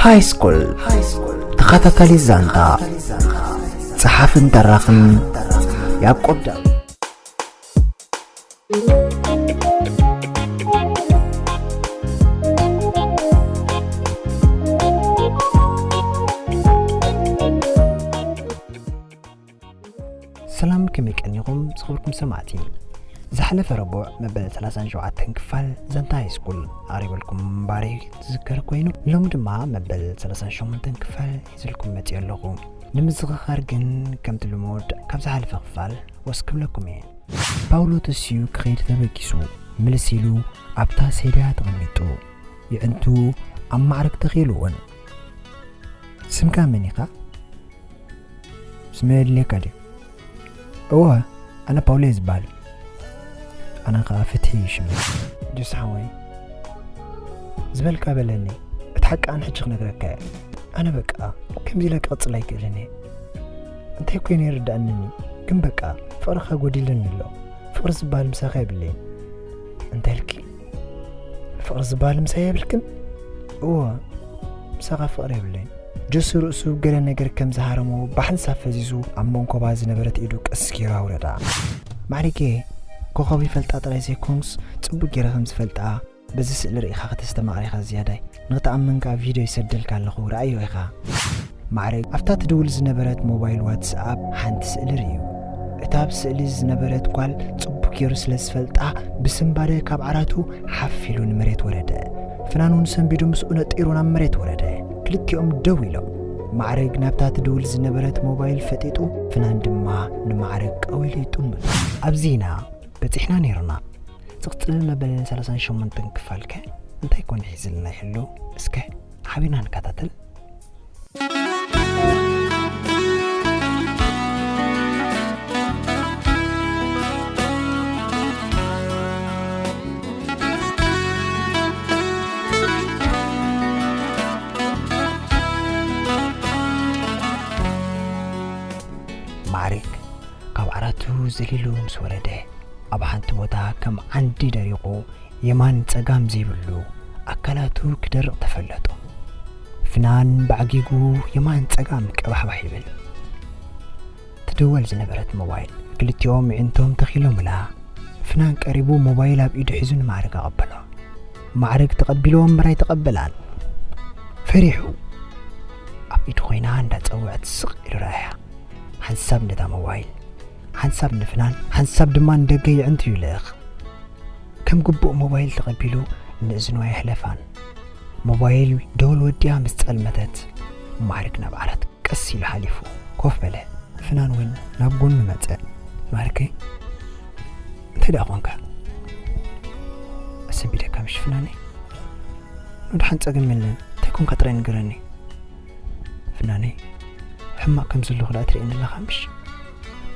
ሃይ ስኩል ተኸታታሊ ዛንታ ጸሓፍን ተራኽን ያዕቆብ ዳዊት። ሰላም፣ ከመይ ቀኒኹም ዝኽብርኩም ሰማዕቲ? ዝሓለፈ ረቡዕ መበል ሰላሳን ሸውዓተን ክፋል ዛንታ ሃይ ስኩል ኣቕሪበልኩም ምንባረይ ዝዝከር ኮይኑ፣ ሎሚ ድማ መበል ሰላሳን ሸሞንተን ክፋል ሒዘልኩም መጺአ ኣለኹ። ንምዝኽኻር ግን ከምቲ ልሙድ ካብ ዝሓለፈ ክፋል ወስ ክብለኩም እየ። ፓውሎ ተሲኡ ክኸይድ ተበጊሱ፣ ምልስ ኢሉ ኣብታ ሴድያ ተቐሚጡ፣ የዕንቱ ኣብ ማዕረግ ተኺሉ እውን። ስምካ መን ኢኻ? ስመይ የድልየካ ድዩ? እወ፣ ኣነ ፓውሎ እየ ዝበሃል። ኣነ ኸኣ ፍትሒ እዩ ሽመይ። ጆስ ሓወይ፣ ዝበልካ በለኒ። እቲ ሓቂ ኣነ ሕጂ ክነግረካ እየ። ኣነ በቃ ከምዚ ኢለ ክቕጽል ኣይክእልን እየ። እንታይ ኮይነ ይርድኣንን እዩ፣ ግን በቃ ፍቕርኻ ጎዲልኒ ኣሎ። ፍቕሪ ዝበሃል ምሳኻ የብለይን። እንታይ ኢልኪ? ፍቕሪ ዝበሃል ምሳይ የብልክን? እወ፣ ምሳኻ ፍቕሪ የብለይን። ጆሲ ርእሱ ገለ ነገር ከም ዝሃረሞ ብሓንሳብ ፈዚዙ ኣብ መንኮባ ዝነበረት ኢዱ ቀስ ገይሩ ኣውረዳ። ማዕሪጌ፣ ኮኾብ ይፈልጣ ጥራይ ዘይኮኑስ ጽቡቕ ገይረ ከም ዝፈልጣ በዚ ስእሊ ርኢኻ ከተስተማቕር ኢኻ ዝያዳይ። ንኽትኣምን ከኣ ቪድዮ ይሰደልካ ኣለኹ፣ ረኣዮ ኢኻ። ማዕረግ ኣብታ ትድውል ዝነበረት ሞባይል ዋትስኣፕ ሓንቲ ስእሊ ርእዩ። እታ ኣብ ስእሊ ዝነበረት ጓል ጽቡቕ ገይሩ ስለ ዝፈልጣ ብስንባደ ካብ ዓራቱ ሓፍ ኢሉ ንመሬት ወረደ። ፍናን እውን ሰንቢዱ ምስኡ ነጢሩ ናብ መሬት ወረደ። ክልቲኦም ደው ኢሎም። ማዕረግ ናብታ ትድውል ዝነበረት ሞባይል ፈጢጡ፣ ፍናን ድማ ንማዕረግ ቀዊሉ ይጥምቶ። ኣብዚ ኢና በጺሕና ነይርና። ዝቕጽል መበል ሰላሳን ሸሞንተን ክፋልከ እንታይ ኮን ሒዝልና ይህሉ? እስከ ሓቢርና ንከታተል። ማዕሪግ ካብ ዓራቱ ዘሊሉ ምስ ወረደ፣ ኣብ ሓንቲ ቦታ ከም ዓንዲ ደሪቑ የማን ጸጋም ዘይብሉ ኣካላቱ ክደርቕ ተፈለጦ። ፍናን ባዕጊጉ የማን ጸጋም ቀባሕባሕ ይብል። ትድወል ዝነበረት ሞባይል ክልቲኦም ይዕንቶም ተኺሎምላ። ፍናን ቀሪቡ ሞባይል ኣብ ኢዱ ሒዙ ንማዕረግ ኣቐበሎ። ማዕረግ ተቐቢሉ ወንበር ኣይተቐበላን። ፈሪሑ ኣብ ኢዱ ኮይና እንዳጸወዐት ስቕ ኢሉ ረኣያ። ሓንሳብ ነታ ሞባይል፣ ሓንሳብ ንፍናን፣ ሓንሳብ ድማ ንደገ ይዕንቱ ይልእኽ። ከም ግቡእ ሞባይል ተቐቢሉ ንእዝኑ ኣየሕለፋን። ሞባይል ደወል ወዲኣ ምስ ጸልመተት፣ ማዕርግ ናብ ዓራት ቀስ ኢሉ ሓሊፉ ኮፍ በለ። ፍናን እውን ናብ ጎኑ መጸ። ማዕርገይ፣ እንታይ ደኣ ኾንካ? ኣሰቢደካ ምሽ ፍናነይ? ንድሓን ጸገም የለን። እንታይ ኮንካ ጥራይ ንገረኒ። ፍናነይ፣ ሕማቕ ከም ዘለኹ ደኣ ትርእየኒ ኣለኻ ምሽ?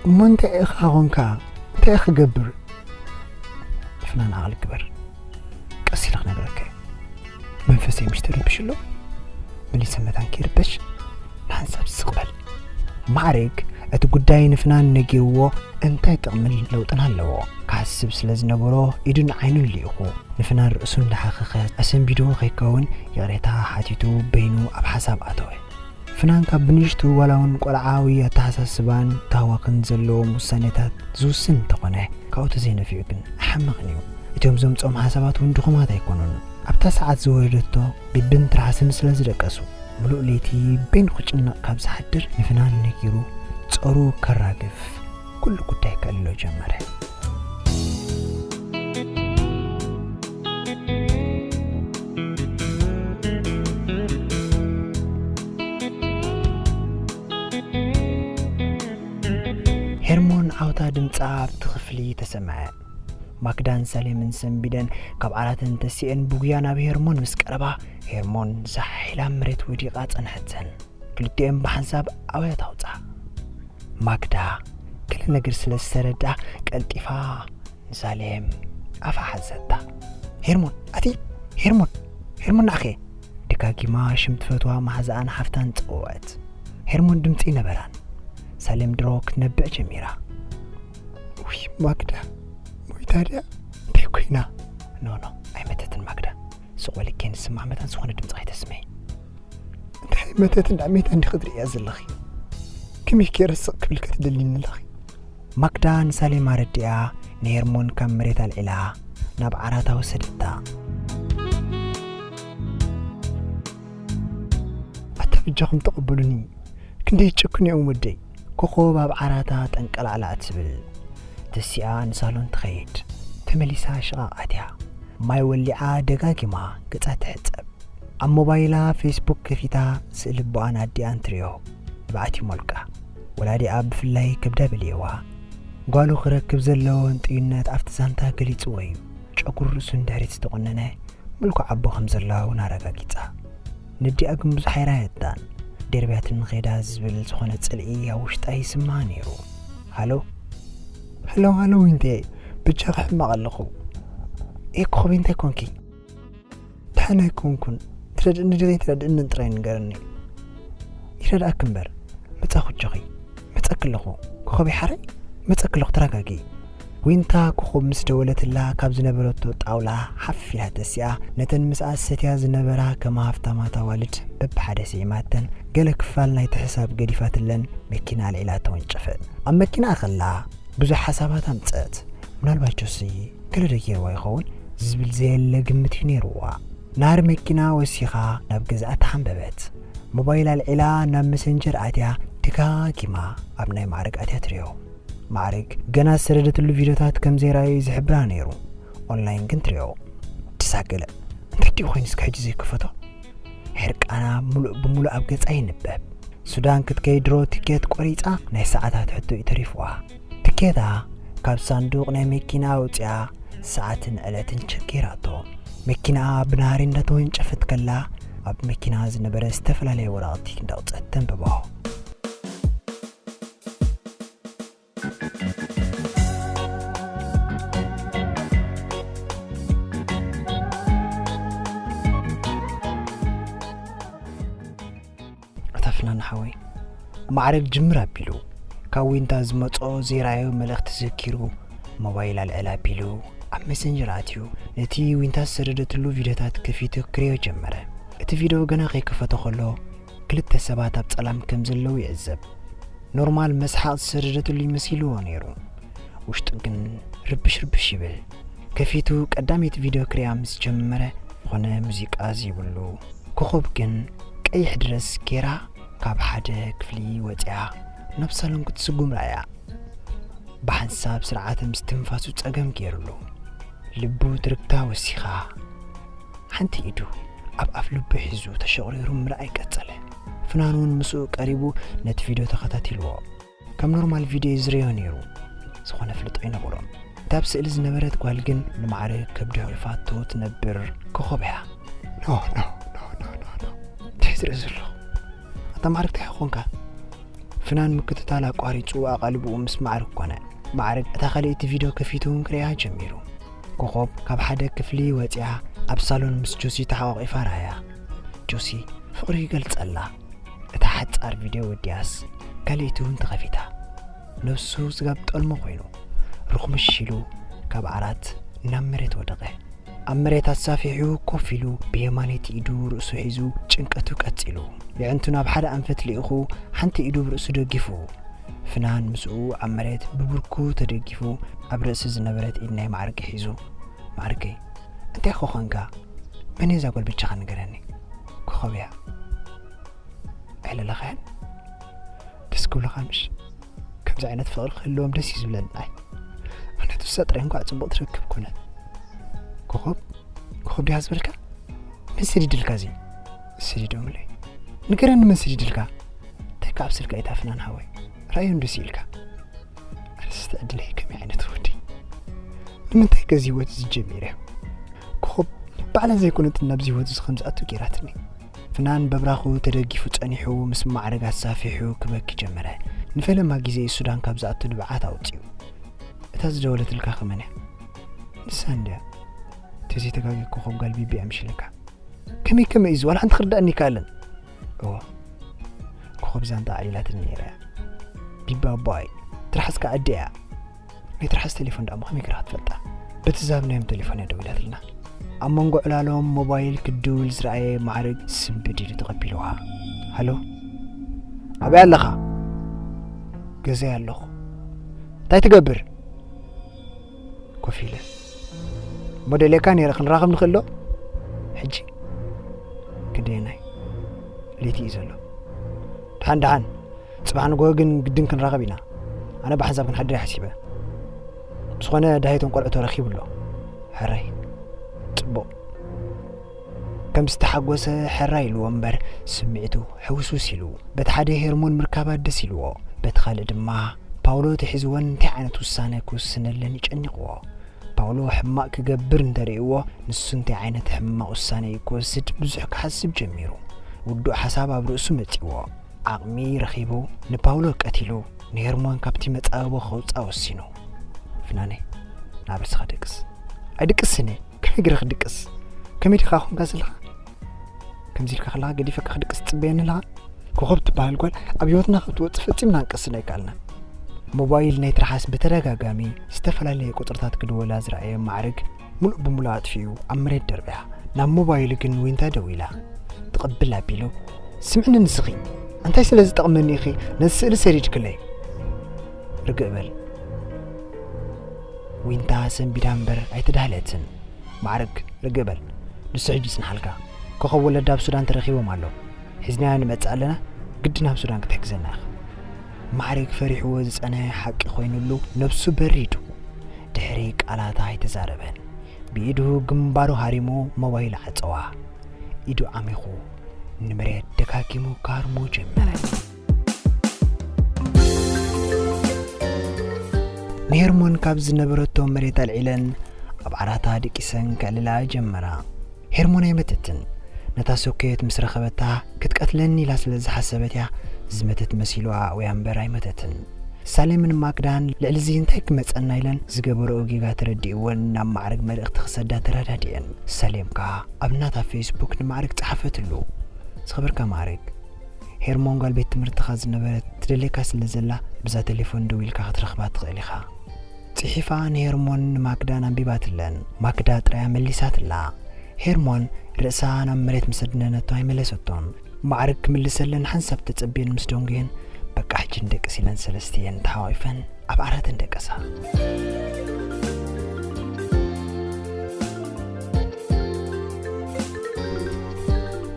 እሞ እንታይ ኢኻ ኾንካ? እንታይ ኢኻ ክገብር? ፍናን ዓቕሊ ግበር። ቀስ ኢለ ክነግረካ እየ። መንፈሰይ ምሽ ተረቢሹ ኣሎ። መሊሰ መታን ከይርበሽ ንሓንሳብ ስቕ በል። ማዕረግ እቲ ጉዳይ ንፍናን ነጊርዎ እንታይ ጥቕምን ለውጥን ኣለዎ? ክሓስብ ስለ ዝነበሮ ኢዱን ዓይኑን ልኢኹ ንፍናን ርእሱ እንዳሓኸኸ ኣሰንቢድዎ ከይከውን ይቕሬታ ሓቲቱ በይኑ ኣብ ሓሳብ ኣተወ። ፍናን ካብ ብንእሽቱ ዋላ እውን ቆልዓዊ ኣተሓሳስባን ታህዋኽን ዘለዎም ውሳኔታት ዝውስን እንተኾነ፣ ካብኡ ተዘይነፊዑ ግን ኣይሓምቕን እዩ። እቶም ዘምጽኦም ሓሳባት እውን ድኹማት ኣይኮኑን። ኣብታ ሰዓት ዝወረደቶ ልብን ትርሓስን ስለ ዝደቀሱ፣ ምሉእ ለይቲ በይኑ ክጭነቕ ካብ ዝሓድር ንፍናን ነጊሩ ጾሩ ከራግፍ ኩሉ ጉዳይ ከእልሎ ጀመረ። ሄርሞን ዓውታ ድምጻ ኣብቲ ክፍሊ ተሰምዐ። ማክዳን ሳሌምን ሰንቢደን ካብ ዓራተን ተሲኤን ብጉያ ናብ ሄርሞን ምስ ቀረባ፣ ሄርሞን ዛሕ ኢላ ኣብ መሬት ወዲቓ ጸንሐተን። ክልቲኦም ብሓንሳብ ኣውያት ኣውጽኣ። ማክዳ ገለ ነገር ስለ ዝተረድኣ ቀልጢፋ ንሳሌም ኣፋ ሓዘታ። ሄርሞን፣ ኣቲ ሄርሞን፣ ሄርሞን ንዓኺ። ደጋጊማ ሽም ትፈትዋ መሓዛኣን ሓፍታን ጸወዐት። ሄርሞን ድምጺ ነበራን። ሳሌም ድሮ ክትነብዕ ጀሚራ። ውይ ማክዳ፣ ሞይታ ድያ? እንታይ ኮይና? ኖ፣ ኖ፣ ኣይመተትን ማክዳ። ስቕ በሊ፣ ከይንስማዕ መታን ዝኾነ ድምጺ ኣይተስምዒ። መተትን ዳሜታን እንዲ ክትርእያ ዘለኺ? ከመይ ገይረ ስቕ ክብል ክትደልኒ ኣለኺ? ማክዳ ንሳሌም ኣረዲኣ፣ ንሄርሞን ካብ መሬት ኣልዒላ ናብ ዓራታ ወሰደታ። ኣታ በጃኹም ተቐበሉኒ፣ ክንደይ ጨክኑ እዮም ወደይ። ኮኾብ ኣብ ዓራታ ጠንቀላዕላዕ ትብል። ተሲኣ ንሳሎን ትኸይድ። ተመሊሳ ሽቓቕ ኣትያ። ማይ ወሊዓ ደጋጊማ ገጻ ትሕጸብ። ኣብ ሞባይላ ፌስቡክ ከፊታ ስእሊ ኣቦኣን ኣዲኣን ትርእዮ። ንብዓት ይሞልቃ። ወላዲኣ ብፍላይ ከብዳ በሊዕዋ። ጓሉ ክረክብ ዘለዎ እንጥዩነት ኣብቲ ዛንታ ገሊጽዎ እዩ። ጨጉሪ ርእሱ ንድሕሪት ዝተቖነነ ምልኩዕ ኣቦ ከም ዘሎ እውን ኣረጋጊጻ። ነዲኣ ግን ብዙሕ ኣይረኣየታን። ደርብያትኒ ኸይዳ ዝብል ዝኾነ ጽልኢ ኣብ ውሽጣ ይስምዓ ነይሩ። ሃሎ? ሃሎ፣ ሃሎ ዊንቴ፣ ብጃኺ ሕማቕ ኣለኹ። ኤ ኮኾብ እንታይ ኮንኪ? ደሓን ኣይኮንኩን። ትረድእኒ ድዩ ዘይትረድእንን ጥራይ ንገርኒ። ይረድኣኪ እምበር። መጻኹ ኣጆኺ። መጸኪ ኣለኹ። ኮኾብ ይሓረይ? መጸኪ ኣለኹ፣ ተረጋጊ። ዊንታ ኮኾብ ምስ ደወለትላ ካብ ዝነበረቶ ጣውላ ሓፍ ኢላ ተሲኣ፣ ነተን ምስኣ ዝሰትያ ዝነበራ ከም ሃፍታማት ኣዋልድ በብሓደ ስዒማተን፣ ገለ ክፋል ናይቲ ሕሳብ ገዲፋትለን መኪና ኣልዒላ ተወንጨፈት። ኣብ መኪና ከላ ብዙሕ ሓሳባት ኣምጸት። ምናልባት ጆሲ ገለ ዶ ገይርዋ ይኸውን ዝብል ዘየለ ግምት እዩ ነይርዋ። ናህሪ መኪና ወሲኻ ናብ ገዝኣ ተሓንበበት። ሞባይል ኣልዒላ ናብ መሰንጀር ኣትያ ደጋጊማ ኣብ ናይ ማዕርግ ኣትያ ትሪኦ። ማዕርግ ገና ዝሰደደትሉ ቪድዮታት ከም ዘይረኣዩ እዩ ዝሕብራ ነይሩ። ኦንላይን ግን ትሪኦ። ድሳገለ እንታይ ድዩ ኮይኑ እስከ ሕጂ ዘይከፈቶ? ሕርቃና ምሉእ ብምሉእ ኣብ ገጻ ይንበብ። ሱዳን ክትከይድ ድሮ ትኬት ቆሪጻ ናይ ሰዓታት ሕቶ እዩ ተሪፍዋ። ትኬታ ካብ ሳንዱቕ ናይ መኪና ኣውጺኣ ሰዓትን ዕለትን ቸክ ገይራቶ። መኪናኣ ብናህሪ እንዳተወንጨፈት ከላ ኣብ መኪና ዝነበረ ዝተፈላለየ ወረቐቲ እንዳውጸት ተንብቦ። ኣታ ፍናን ሓወይ፣ ማዕረግ ጅምር ኣቢሉ ካብ ዊንታ ዝመጾ ዘይረኣዮ መልእኽቲ ዘኪሩ ሞባይል ኣልዕል ኣቢሉ ኣብ ሜሰንጀር ኣትዩ ነቲ ዊንታ ዝሰደደትሉ ቪድዮታት ከፊቱ ክርእዮ ጀመረ። እቲ ቪድዮ ገና ከይከፈቶ ከሎ ክልተ ሰባት ኣብ ጸላም ከም ዘለዉ ይዕዘብ። ኖርማል መስሓቕ ዝሰደደትሉ ይመሲልዎ ነይሩ። ውሽጡ ግን ርብሽ ርብሽ ይብል። ከፊቱ ቀዳመይቲ ቪድዮ ክሪኣ ምስ ጀመረ ዝኾነ ሙዚቃ ዘይብሉ። ኮኾብ ግን ቀይሕ ድረስ ጌራ ካብ ሓደ ክፍሊ ወጺኣ ናብ ሳሎን ክትስጉም ረኣያ። ብሓንሳብ ስርዓተ ምስትንፋሱ ጸገም ገይሩሉ። ልቡ ትርግታ ወሲኻ። ሓንቲ ኢዱ ኣብ ኣፍ ልቡ ሒዙ ተሸቑሪሩ ምርኣይ ቀጸለ። ፍናን እውን ምስኡ ቀሪቡ ነቲ ቪድዮ ተኸታቲልዎ። ከም ኖርማል ቪድዮ እዩ ዝርእዮ ነይሩ። ዝኾነ ፍልጦ ኣይነበሮን። እታ ኣብ ስእሊ ዝነበረት ጓል ግን ንማዕረ ከብዲ ሕቑፋቶ ትነብር ኮኾብ እያ። ኖ፣ ኖ፣ ኖ፣ ኖ፣ ኖ፣ ኖ። እንታይ ዝርኢ ዘለኹ? ኣታ ማዕረ እንታይ ኮንካ? ፍናን ምክትታል ኣቋሪጹ ኣቓልብኡ ምስ ማዕርግ ኮነ። ማዕርግ እታ ካልኣይቲ ቪድዮ ከፊቱ እውን ክርእያ ጀሚሩ። ኮኾብ ካብ ሓደ ክፍሊ ወጺኣ ኣብ ሳሎን ምስ ጆሲ ተሓቋቒፋ ረኣያ። ጆሲ ፍቕሪ ይገልጸላ። እታ ሓጻር ቪድዮ ወዲኣስ ካልኣይቲ እውን ተኸፊታ። ነብሱ ስጋብ ጠልሞ ኮይኑ ርኹምሽ ኢሉ ካብ ዓራት ናብ መሬት ወደቐ። ኣብ መሬት ኣሳፊሑ ኮፍ ኢሉ ብየማነይቲ ኢዱ ርእሱ ሒዙ ጭንቀቱ ቀጺሉ። የዕንቱ ናብ ሓደ ኣንፈት ልኢኹ ሓንቲ ኢዱ ብርእሱ ደጊፉ። ፍናን ምስኡ ኣብ መሬት ብብርኩ ተደጊፉ ኣብ ርእሲ ዝነበረት ኢድ ናይ ማዕርገ ሒዙ፣ "ማዕርገይ፣ እንታይ ኮኾንካ? መን እዛ ጓል በጃኻ ንገረኒ?" "ኮኾብ እያ። ኣይለለኻያን? ደስ ክብሉኻ ምሽ? ከምዚ ዓይነት ፍቕሪ ክህልዎም ደስ እዩ ዝብለኒ ኣይ። ምኽንያቱ እሳ ጥራይ እንኳዕ ጽቡቕ ትረክብ ኮነት። ኮኾብ፣ ኮኾብ ዲኻ ዝበልካ? መን ሰዲድልካ እዚ?" "ሰዲዶምለይ?" "ንገረኒ መን ሰዲድልካ?" "እንታይ ከኣ ኣብ ስልካ ኣይታፍናን ሃወይ። ራእዮም ደስ ኢልካ?" "ኣነስ እቲ ዕድለይ ከመይ ዓይነት ወዲ? ንምንታይ ከዚ ህይወት እዚ ጀሚረ?" ኮኾብ ባዕላ ዘይኮነትን ናብዚ ህይወት እዚ ከም ዝኣቱ ገይራትኒ። ፍናን በብራኹ ተደጊፉ ጸኒሑ ምስ ማዕረግ ኣሳፊሑ ክበኪ ጀመረ። ንፈለማ ግዜ ሱዳን ካብ ዝኣቱ ንብዓት ኣውጺኡ። "እታ ዝደወለትልካ ከመን እያ?" "ንሳ እንድያ። ተዘይተጋጊ ኮኾብ ጓል ቢቢ እያ ምሽልካ?" "ከመይ ከመይ እዩ እዚ? ዋላ ሓንቲ ክርዳእኒ ኣይከኣለን?" "እወ፣ ኮኾብ ዛንታ ኣዕሊላትኒ ነይራ እያ። ቢቢ ኣቦኣ እዩ። ትርሓስ ከኣ ኣዲኣ እያ። ናይ ትርሓስ ቴሌፎን ደኣ እሞ ከመይ ገይራ ክትፈልጣ? በቲ ዝሃብናዮም ቴሌፎን እያ ደዊላትልና." ኣብ መንጎ ዕላሎም ሞባይል ክድውል ዝረኣየ ማዕረግ ስምብድ ኢሉ ተቐቢልዋ። ሃሎ፣ ኣበይ ኣለኻ? ገዛይ ኣለኹ። እንታይ ትገብር? ኮፍ ኢለ። እሞ ደልየካ ነይረ፣ ክንራኸብ ንኽእል ዶ? ሕጂ? ክንደየናይ? ለይቲ እዩ ዘሎ። ደሓን ደሓን፣ ጽባሕ ንግሆ ግን ግድን ክንራኸብ ኢና። ኣነ ብሓንሳብ ክንሓድር እየ ሓሲበ። ብዝኾነ፣ ዳሂቶም ቆልዑ ተረኺቡ ኣሎ። ሕራይ። ጽቡቕ። ከም ዝተሓጎሰ ሕራይ ኢልዎ እምበር፣ ስምዒቱ ሕውስውስ ኢሉ። በቲ ሓደ ሄርሞን ምርካባ ደስ ኢልዎ፣ በቲ ካልእ ድማ ፓውሎ ተሒዝወን እንታይ ዓይነት ውሳነ ክውስነለን ይጨኒቕዎ። ፓውሎ ሕማቕ ክገብር እንተርእይዎ፣ ንሱ እንታይ ዓይነት ሕማቕ ውሳነ እዩ ክወስድ ብዙሕ ክሓስብ ጀሚሩ። ውዱእ ሓሳብ ኣብ ርእሱ መጺዎ። ዓቕሚ ረኺቡ፣ ንፓውሎ ቀቲሉ፣ ንሄርሞን ካብቲ መጻብቦ ከውጽኣ ወሲኑ። ፍናነይ፣ ናብ ርእስኻ ድቅስ። ኣይድቅስን እየ። ከመይ ገይረ ክድቅስ? ከመይ ዲኻ ኮንካ ዘለኻ? ከምዚ ኢልካ ከለኻ ገዲፈካ ክድቅስ ትጽበየኒ ኣለኻ? ኮኸብ ትበሃል ጓል ኣብ ህይወትና ክትወጽእ ፈጺምና ክንቀስን ኣይከኣልናን። ሞባይል ናይ ትርሓስ ብተደጋጋሚ ዝተፈላለየ ቁጽርታት ክድወላ ዝረኣየ ማዕርግ፣ ምሉእ ብምሉእ ኣጥፊኡ ኣብ መሬት ደርብያ። ናብ ሞባይሉ ግን ዊንታ ደዊላ። ትቕብል ኣቢሉ፣ "ስምዕኒ ንስኺ፣ እንታይ ስለ ዝጠቕመኒ ኢኺ ነዚ ስእሊ ሰዲድክለይ?" "ርግእ በል." ዊንታ ሰንቢዳ እምበር ኣይተዳህለትን። "ማዕርግ፣ ርግእ በል። ንሱ ሕጂ ይጽንሓልካ። ኮኸብ ወለዳ ኣብ ሱዳን ተረኺቦም ኣሎ። ሒዝናዮ ንመጽእ ኣለና፣ ግድን ኣብ ሱዳን ክትሕግዘና ኢኻ." ማዕርግ ፈሪሕዎ ዝጸንሐ ሓቂ ኮይኑሉ ነብሱ በሪዱ። ድሕሪ ቃላታ ኣይተዛረበን። ብኢዱ ግንባሩ ሃሪሙ ሞባይል ዓጸዋ። ኢዱ ዓሚኹ ንመሬት ደጋጊሙ ክሃርሞ ጀመረ። ንሄርሞን ካብ ዝነበረቶ መሬት ኣልዒለን ኣብ ዓራታ ድቂሰን ከዕልላ ጀመራ። ሄርሞን ኣይመተትን። ነታ ሰኮየት ምስ ረኸበታ ክትቀትለኒ ኢላ ስለ ዝሓሰበት እያ ዝመተት መሲልዋ ኣእውያ እምበር ኣይመተትን። ሳሌምን ማክዳን ልዕሊ እዚ እንታይ ክመጸና ኢለን ዝገበረኦ ጌጋ ተረዲእወን ናብ ማዕርግ መልእኽቲ ክሰዳ ተረዳዲኤን። ሳሌም ከኣ ኣብ ናታ ፌስቡክ ንማዕርግ ጸሓፈትሉ። "ዝኸበርካ ማዕርግ፣ ሄርሞን ጓል ቤት ትምህርትኻ ዝነበረት ትደልየካ ስለ ዘላ ብዛ ቴሌፎን ደው ኢልካ ክትረኽባ ትኽእል ኢኻ." ጽሒፋ ንሄርሞን ንማክዳን ኣንቢባትለን። ማክዳ ጥራያ መሊሳትላ። ሄርሞን ርእሳ ናብ መሬት ምስ ኣድነነቶ ኣይመለሰቶን። ማዕርግ ክምልሰለን ሓንሳብ ተጸብየን ምስ ደንጉየን፣ "በቃ ሕጂ ንደቅስ" ኢለን ሰለስቲኤን ተሓቋቒፈን ኣብ ዓራተን ደቀሳ።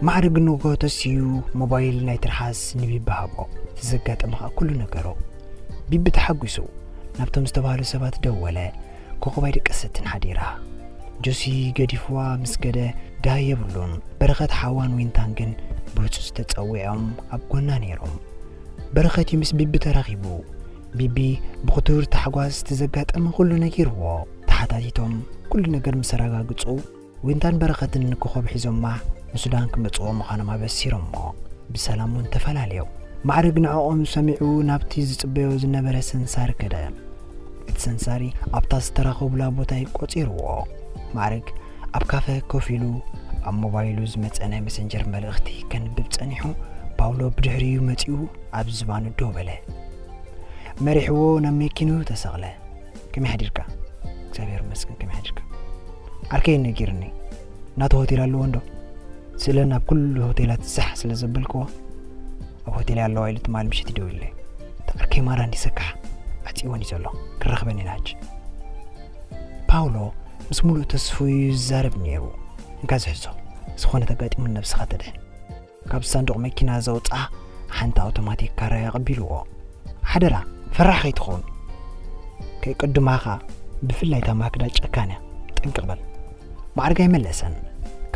ማዕርግ ንግሆ ተሲኡ ሞባይል ናይ ትርሓስ ንቢቢ ሃቦ። እቲ ዘጋጠመ ኸኣ ኩሉ ነገሮ። ቢቢ ተሓጒሱ ናብቶም ዝተባህሉ ሰባት ደወለ። ኮኾብ ኣይደቀሰትን ሓዲራ። ጆሲ ገዲፍዋ ምስ ከደ ዳህ የብሉን። በረኸት ሓዋን ዊንታን ግን ብህጹጽ ተጸዊዖም ኣብ ጎና ነይሮም። በረኸት እዩ ምስ ቢቢ ተራኺቡ። ቢቢ ብኽቱር ታሕጓስ እቲ ዘጋጠመ ኩሉ ነጊርዎ። ተሓታቲቶም ኩሉ ነገር ምስ ኣረጋግጹ፣ ዊንታን በረኸትን ንኮኾብ ሒዞማ ንሱዳን ክመጽዎ ምዃኖም ኣበሲሮሞ። ብሰላም እውን ተፈላለዮም። ማዕርግ ንዕኦም ሰሚዑ ናብቲ ዝጽበዮ ዝነበረ ሰንሳሪ ከደ። እቲ ሰንሳሪ ኣብታ ዝተራኸቡላ ቦታ እዩ ቆጺርዎ። ማዕርግ ኣብ ካፈ ኮፍ ኢሉ ኣብ ሞባይሉ ዝመጸ ናይ መሰንጀር መልእኽቲ ከንብብ ጸኒሑ፣ ፓውሎ ብድሕሪኡ መጺኡ ኣብ ዝባኑ ደው በለ። መሪሕዎ ናብ መኪንኡ ተሰቕለ። "ከመይ ሓዲርካ?" "እግዚኣብሔር ይመስገን፣ ከመይ ሓዲርካ?" "ዓርከይ ነጊርኒ፣ ናቱ ሆቴል ኣለዎ እንዶ?" ስእለን ኣብ ኩሉ ሆቴላት ዛሕ ስለ ዘበልክዎ፣ "ኣብ ሆቴል ኣለዋ" ኢሉ ትማሊ ምሸት ይደውልለይ። "እቲ ዓርከይ ማራ እንዲ ሰካሕ ዓጽይወን እዩ ዘሎ፣ ክራኸበን ኢና ሕጂ." ፓውሎ ምስ ሙሉእ ተስፍኡ እዩ ዝዛረብ ነይሩ። "እንካ ዝሕዞ፣ ዝኾነ ተጋጢሙ ነብስኻ ተድሕን።" ካብ ሳንዱቕ መኪና ዘውጽኣ ሓንቲ ኣውቶማቲክ ካራ ኣቐቢልዎ። "ሓደራ፣ ፈራሕ ከይትኸውን። ከይቅድማኻ፣ ብፍላይ እታ ማክዳ ጨካን እያ። ጠንቅቕ በል።" ማዕርግ ኣይመለሰን።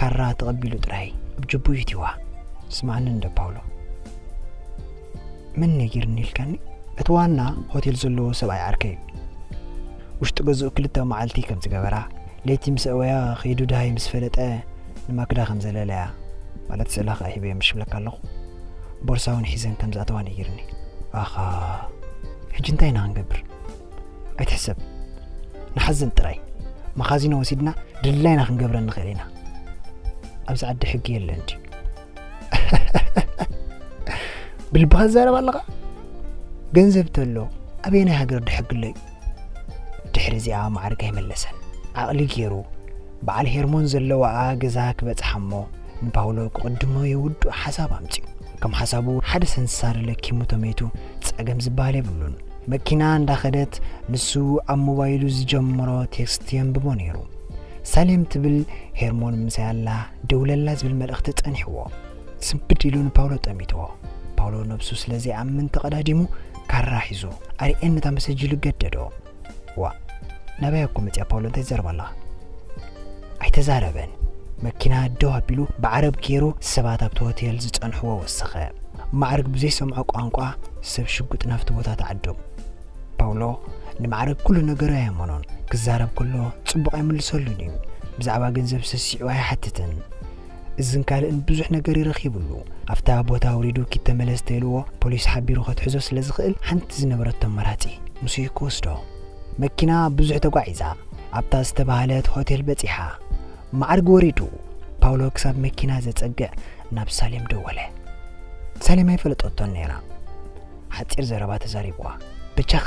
ካራ ተቐቢሉ ጥራይ ኣብ ጅቡ ይእትዋ። "ስምዓኒ እንዶ ፓውሎ፣ መን ነጊርኒ ኢልካኒ?" "እቲ ዋና ሆቴል ዘለዎ ሰብኣይ ዓርከይ እዩ። ውሽጢ ገዝኡ ክልተ መዓልቲ ከም ዝገበራ፣ ለይቲ ምስ ኣወያ ከይዱ ደሃይ ምስ ፈለጠ ንማክዳ ከም ዘለለያ፣ ማለት ስእላ ከኣ ሂበዮ ምሽ እብለካ ኣለኹ። ቦርሳ እውን ሒዘን ከም ዝኣተዋ ነጊርኒ።" "ኣኻ፣ ሕጂ እንታይ ኢና ክንገብር?" "ኣይትሕሰብ፣ ንሓዘን ጥራይ። መኻዚኖ ወሲድና ድላይና ክንገብረን ንኽእል ኢና። ኣብዚ ዓዲ ሕጊ የለን ድዩ?" "ብልብኻ ትዛረብ ኣለኻ? ገንዘብ ተሎ ኣበየናይ ሃገር ድሕጊ ኣሎ እዩ?" ድሕሪ እዚኣ ማዕርግ ኣይመለሰን። ዓቕሊ ገይሩ በዓል ሄርሞን ዘለዋኣ ገዛ ክበጽሓ እሞ ንፓውሎ ክቕድሞ የውዱእ ሓሳብ ኣምጺኡ። ከም ሓሳቡ ሓደ ሰንሳር ለኪሙ ተመይቱ ጸገም ዝበሃል የብሉን። መኪና እንዳኸደት ንሱ ኣብ ሞባይሉ ዝጀመሮ ቴክስት የንብቦ ነይሩ። ሳሌም ትብል ሄርሞን ምሳይ ኣላ ደውለላ ዝብል መልእኽቲ ጸኒሕዎ። ስንብድ ኢሉ ንፓውሎ ጠሚትዎ። ፓውሎ ነብሱ ስለ ዘይኣምን ተቐዳዲሙ ካራ ሒዙ ኣርኤን ነታ መሰጅ ኢሉ ገደዶ። ዋ፣ ናበይ እኮ መጽያ ፓውሎ እንታይ ትዛረብ ኣለኻ? ኣይተዛረበን። መኪና ደው ኣቢሉ ብዓረብ ገይሩ ሰባት ኣብቲ ሆቴል ዝጸንሕዎ ወሰኸ። ማዕርግ ብዘይሰምዖ ቋንቋ ሰብ ሽጉጥ ናብቲ ቦታ ተዓደሙ። ፓውሎ ንማዕርግ ኩሉ ነገሩ ኣየመኖን። ክዛረብ ከሎ ጽቡቕ ኣይምልሰሉን እዩ። ብዛዕባ ገንዘብ ሰሲዑ ኣይሓትትን። እዝን ካልእን ብዙሕ ነገር ይረኺብሉ። ኣብታ ቦታ ኣውሪዱ ኪድ ተመለስ ተይልዎ ፖሊስ ሓቢሩ ከትሕዞ ስለ ዝኽእል ሓንቲ ዝነበረቶ ኣማራጺ ንሱ እዩ ክወስዶ። መኪና ብዙሕ ተጓዒዛ ኣብታ ዝተባህለት ሆቴል በጺሓ። ማዕርግ ወሪዱ ፓውሎ ክሳብ መኪና ዘጸግዕ ናብ ሳሌም ደወለ። ሳሌም ኣይፈለጠቶን ነይራ። ሓጺር ዘረባ ተዛሪብዋ። ብቻኽ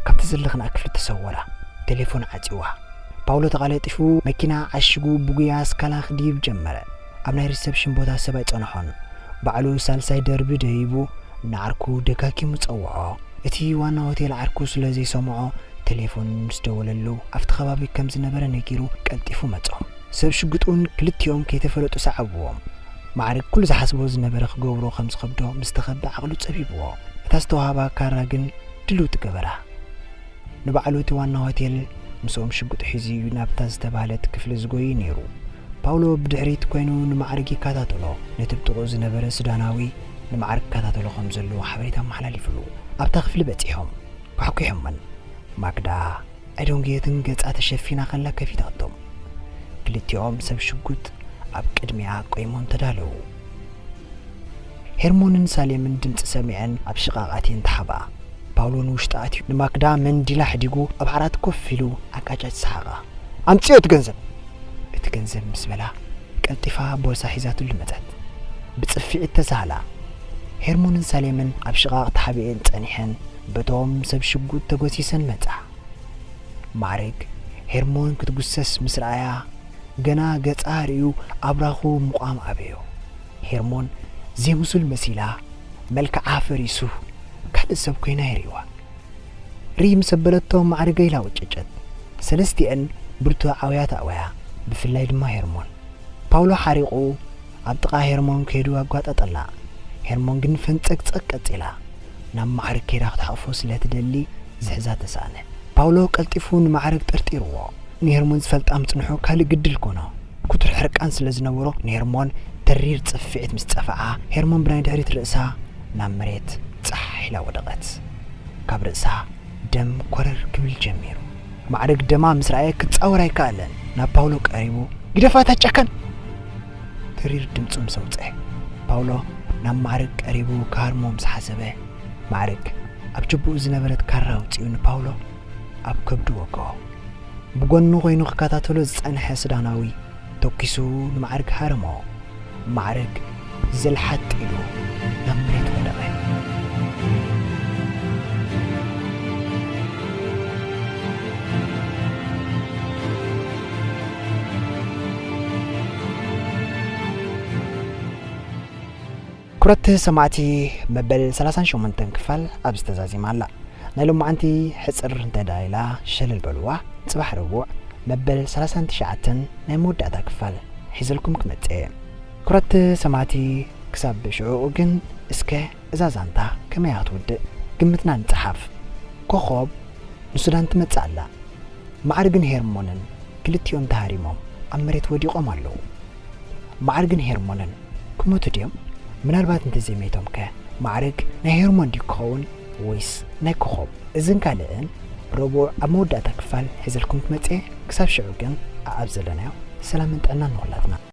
ካብቲ ዘለኽና ክፍሊ ተሰወራ። ቴሌፎን ዓጺዋ። ፓውሎ ተቓለጢፉ መኪና ዓሽጉ ብጉያ ስካላ ክድይብ ጀመረ። ኣብ ናይ ሪሰፕሽን ቦታ ሰብ ኣይጸንሖን። ባዕሉ ሳልሳይ ደርቢ ደይቡ ንዓርኩ ደጋጊሙ ጸውዖ። እቲ ዋና ሆቴል ዓርኩ ስለ ዘይሰምዖ ቴሌፎን ምስ ደወለሉ ኣብቲ ከባቢ ከም ዝነበረ ነጊሩ ቀልጢፉ መጾ። ሰብ ሽጉጥ እውን ክልቲኦም ከይተፈለጡ ሰዓብዎም። ማዕርግ ኩሉ ዝሓስቦ ዝነበረ ክገብሮ ከም ዝኸብዶ ምስ ተኸበ ዓቕሉ ጸቢብዎ። እታ ዝተዋህባ ካራ ግን ድልውቲ ገበራ። ንባዕሉ እቲ ዋና ሆቴል ምስኦም ሽጉጥ ሒዙ እዩ ናብታ ዝተባህለት ክፍሊ ዝጎዩ ነይሩ። ፓውሎ ብድሕሪት ኮይኑ ንማዕርግ ይከታተሎ። ነቲ ብጥቕኡ ዝነበረ ሱዳናዊ ንማዕርግ ይከታተሎ ከም ዘለዎ ሓበሬታ ኣመሓላሊፍሉ። ኣብታ ክፍሊ በጺሖም። ኳሕኲሖመን። ማግዳ ኣይደንጎየትን ገጻ ተሸፊና ከላ ከፊታቶም። ክልቲኦም ሰብ ሽጉጥ ኣብ ቅድሚኣ ቆይሞም ተዳለዉ። ሄርሞንን ሳሌምን ድምጺ ሰሚዐን ኣብ ሽቓቓት እየን ተሓብኣ። ፓውሎ ንውሽጢ ኣትዩ ንማግዳ መንዲላ ኣሕዲጉ ኣብ ዓራት ኮፍ ኢሉ ኣቃጫጭ ሰሓቓ። ኣምጽዮ እቲ ገንዘብ! እቲ ገንዘብ ምስ በላ ቀልጢፋ ቦርሳ ሒዛትሉ መጸት። ብጽፍዒት ተሳህላ። ሄርሞንን ሳሌምን ኣብ ሽቓቕ ተሓቢኤን ጸኒሐን በቶም ሰብ ሽጉጥ ተጎሲሰን መጻ። ማዕርግ ሄርሞን ክትጉሰስ ምስ ረኣያ ገና ገጻ ርእዩ ኣብራኹ ምቋም ኣበዮ። ሄርሞን ዘይምሱል መሲላ መልክዓ ፈሪሱ ካልእ ሰብ ኮይና ይርእይዋ። ሪም ምስ ኣበለቶ ማዕርገ ኢላ ወጨጨት። ሰለስቲኤን ብርቱዕ ዓውያ ተኣወያ፣ ብፍላይ ድማ ሄርሞን። ፓውሎ ሓሪቑ ኣብ ጥቓ ሄርሞን ከይዱ ኣጓጠጠላ። ሄርሞን ግን ፈንጸግጸግ ቀጺላ። ናብ ማዕርግ ከይዳ ክትሓቑፎ ስለ ትደሊ ዝሕዛ ተሳእነ። ፓውሎ ቀልጢፉ ንማዕርግ ጠርጢርዎ። ንሄርሞን ዝፈልጣ ምጽንሑ ካልእ ግድል ኮኖ። ክቱር ሕርቃን ስለ ዝነበሮ ንሄርሞን ተሪር ጽፍዒት ምስ ጸፍዓ፣ ሄርሞን ብናይ ድሕሪት ርእሳ ናብ መሬት ጻሕ ኢላ ወደቐት። ካብ ርእሳ ደም ኮረር ክብል ጀሚሩ። ማዕርግ ደማ ምስ ረኣየ ክጻወር ኣይከኣለን። ናብ ፓውሎ ቀሪቡ፣ "ግደፋ እታ ጨካን!" ተሪር ድምጹ ምስ ኣውጽአ፣ ፓውሎ ናብ ማዕርግ ቀሪቡ ክሃርሞ ምስ ሓሰበ፣ ማዕርግ ኣብ ጅቡኡ ዝነበረት ካራ ኣውጺኡ ንፓውሎ ኣብ ከብዱ ወግኦ። ብጎኑ ኮይኑ ክከታተሎ ዝጸንሐ ሱዳናዊ ተኲሱ ንማዕርግ ሃረሞ። ማዕርግ ዘልሓጥ ኢሉ ናብ መሬት ወደቐ። ክብረት ሰማዕቲ፣ መበል ሰላሳን ሸሞንተን ክፋል ኣብዚ ተዛዚማ ኣላ። ናይ ሎማዓንቲ ሕጽር እንተ ደኣ ኢላ ሸለል በልዋ። ጽባሕ ረቡዕ መበል ሰላሳን ትሽዓተን ናይ መወዳእታ ክፋል ሒዘልኩም ክመጽእ እየ። ክብረት ሰማዕቲ፣ ክሳብ ሽዑኡ ግን እስከ እዛ ዛንታ ከመይ እያ ክትውድእ ግምትና ንጽሓፍ። ኮኾብ ንሱዳን ትመጽእ ኣላ። ማዕርግን ሄርሞንን ክልቲኦም ተሃሪሞም ኣብ መሬት ወዲቖም ኣለዉ። ማዕርግን ሄርሞንን ክሞቱ ድዮም? ምናልባት እንተዘይመይቶም ከ ማዕርግ ናይ ሄርሞን ድዩ ክኸውን ወይስ ናይ ኮኾብ? እዝን ካልእን ረቡዕ ኣብ መወዳእታ ክፋል ሒዘልኩም ክመጽእ እየ። ክሳብ ሽዑ ግን ኣኣብ ዘለናዮ ሰላምን ጥዕናን ንኹላትና።